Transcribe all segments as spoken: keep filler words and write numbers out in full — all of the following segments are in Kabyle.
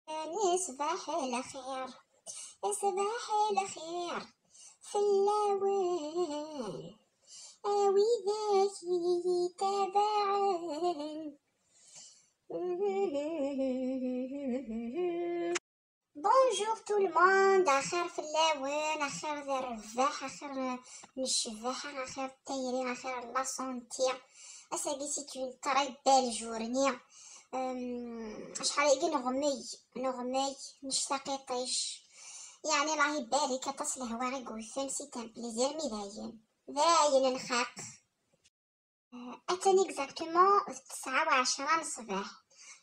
Ṣṣbeḥ lxir, ṣṣbeḥ lxir fell-awen, a widak i yi-ttabaɛen. Bonjour tout le monde, axir fell-awen, axir d rrbeḥ, axir n ccbaḥa, axir n tayri, axir n la santé. Ass-agi c'est une très belle journée. Acḥal-agi neɣmey, neɣmey, nectaq iṭij. Yeɛni Allah ibarek, aṭas lehwa i yewten, c'est un plaisir, mi dayen, dayen nxaq. Atan exactement d ttesɛa u ɛecra n ṣṣbeḥ.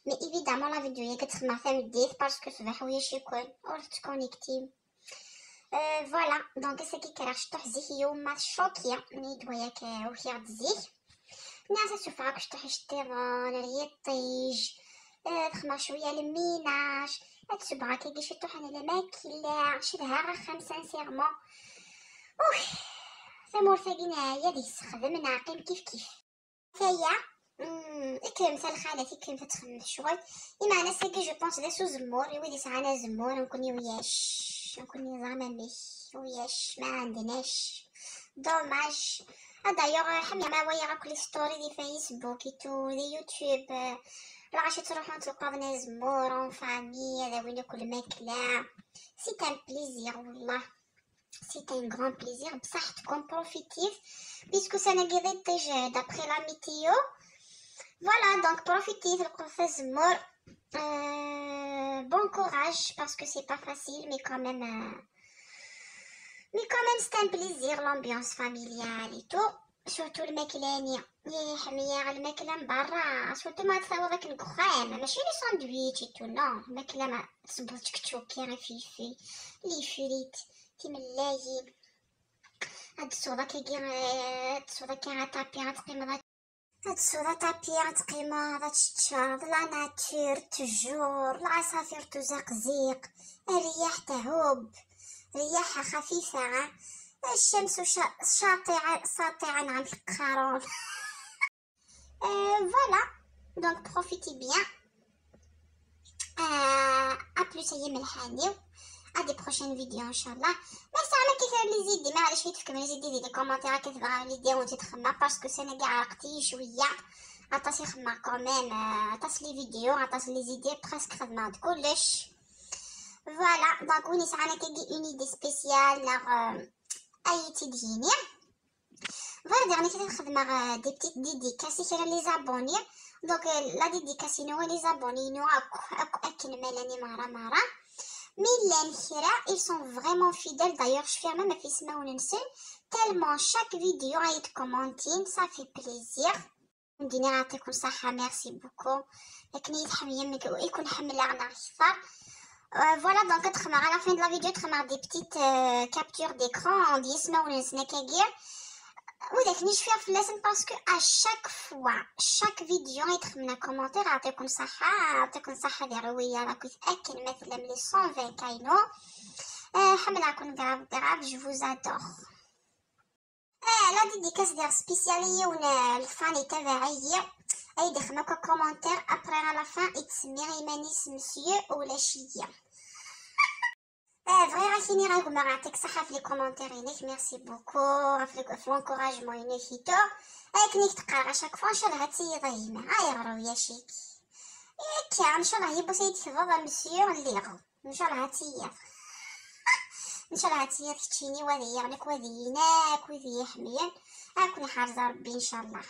Mais évidemment la vidéo-agi ad tt-xedmeɣ tameddit parce que ṣṣbeḥ ulac-iken, ur tettconnectim. Voilà, donc ass-agi kkreɣ ciṭuḥ zik i umma tcokki, nni-d waya-k ukiɣ-d zik. Nniɣ-as ad sufɣeɣ akk ciṭuḥ iceṭṭiḍen, ar yiṭij, ad xedmeɣ cwiya lminaj, ad subbeɣ akkagi ciṭuḥ n lmakla, cedhaɣ axxam sincèrement. Ux, tamurt-agi neɛya deg-s, xdem neɛqim kif kif. Aya, mm, ikkremt a lxalat, ikkremt ad txedmemt ccɣel. Imeɛna ass-agi, je pense, d ass uzemmur, i wid yesɛan azemmur, nekkni uyac, nekkni neẓra amek, uyac, ma ɛendnac. Dommage. Ah, d'ailleurs, ḥemmleɣ ma walaɣ akk les stories di Facebook et tout, di YouTube, euh, lɣaci ttruḥun tleqqaḍen azemmur, en famille, ad awin akk lmakla. C'est un plaisir, wallah. C'est un grand plaisir, بصحتكم, بروفيتيف, puisque ussan-agi d iṭij, d'après la météo. Voilà, donc بروفيتيف, lqut azemmur. Euh, bon courage, parce que c'est pas facile, mais quand même, euh, mais quand même, c'est un plaisir, l'ambiance familiale et tout. Surtout lmakla-nni. Ih, ḥemmleɣ lmakla n berra. Surtout ma tessawḍeḍ akken deg uxxam. Mačči les sandwichs et tout, non. Lmakla ma tessewweḍ tčekčuki, ififi, les frites, timellalin. Ad tesweḍ akkagi, eh, ad tesweḍ akka aṭapi, ad teqqimeḍ, ad tesweḍ aṭapi, ad teqqimeḍ, ad teččeḍ, la nature, ttjur, lɛaṣafir tuzaqziq, rriyaḥ tehub, rriyaḥ xafifa, الشمس شا-، شاطعة، ساطعة, نعم, qqaren. Euh, voilà, donc profitez bien. Euh, à plus, ay imelḥaniw. À des prochaines vidéos, إن شاء الله. Ma tesɛam akka kra n les idées, ma ulac, ad yi-tefkem les idées di les commentaires, akken tebɣam l'idée, ad tt-id-xedmeɣ, parce que ussan-agi ɛerqent-iyi cwiya. Aṭas i xedmeɣ quand même, euh, aṭas les vidéos, aṭas les idées, presque xedmeɣ-d kullec. Voilà, donc win yesɛan akkagi une idée spéciale, neɣ, euh, ad yi-tt-id-yini. Bɣiɣ diɣen ad xedmeɣ, euh, des petites dédicaces i kra n les abonnés. Donc, euh, la dédicace-inu i les abonnés-inu akk, akk akken ma llan i merra merra. Mi llan kra, ils sont vraiment fidèles. D'ailleurs, cfiɣ même ɣef yismawen-nsen. Tellement chaque vidéo ad yi-d-commentin, ça fait plaisir. Ndini, يعطيكم الصحة, merci beaucoup. Akken i yi-tḥemmlem, i ken-ḥemmleɣ neɣ kter. Euh, voilà, donc ad xedmeɣ à la fin de la vidéo, ad xedmeɣ des petites, euh, captures d'écran, d yismawen-nsen akkagi. Widak-nni cfiɣ fell-asen, parce que à chaque fois, chaque vidéo i d-xedmen commentaire, يعطيكم الصحة, يعطيكم الصحة di rruwiya, akked akken ma tellam les cent vingt kaynu. Euh, ḥemmleɣ-ken grave, grave, je vous adore. Ah, la dédicace diɣ spéciale i yiwen, euh, lfan itabaɛ-iyi, ay d-ixdem akk commentaire, après à la fin yettsemmi iman-is monsieur ulac-iyi. Ah, bɣiɣ ad ak-iniɣ a gma, yeɛṭik ṣṣeḥḥa ɣef les commentaires-inek, merci beaucoup, ɣef le-, ɣef l'encouragement-inek et tout. Akken i k-d-qqareɣ à chaque fois, ncalleh ad tiyiḍ a gma, ayɣer ulac-ik? Akka, ncalleh yiwwas ad yi-d-tekbeḍ a monsieur, lliɣ. Ncalleh ad tiyiḍ. Ncalleh ad tiyiḍ keččini, wa d yiɣen akk, wa d yin akk, wid i yi-ḥemmlen. Ad ken-iḥrez Rebbi, ncalleh.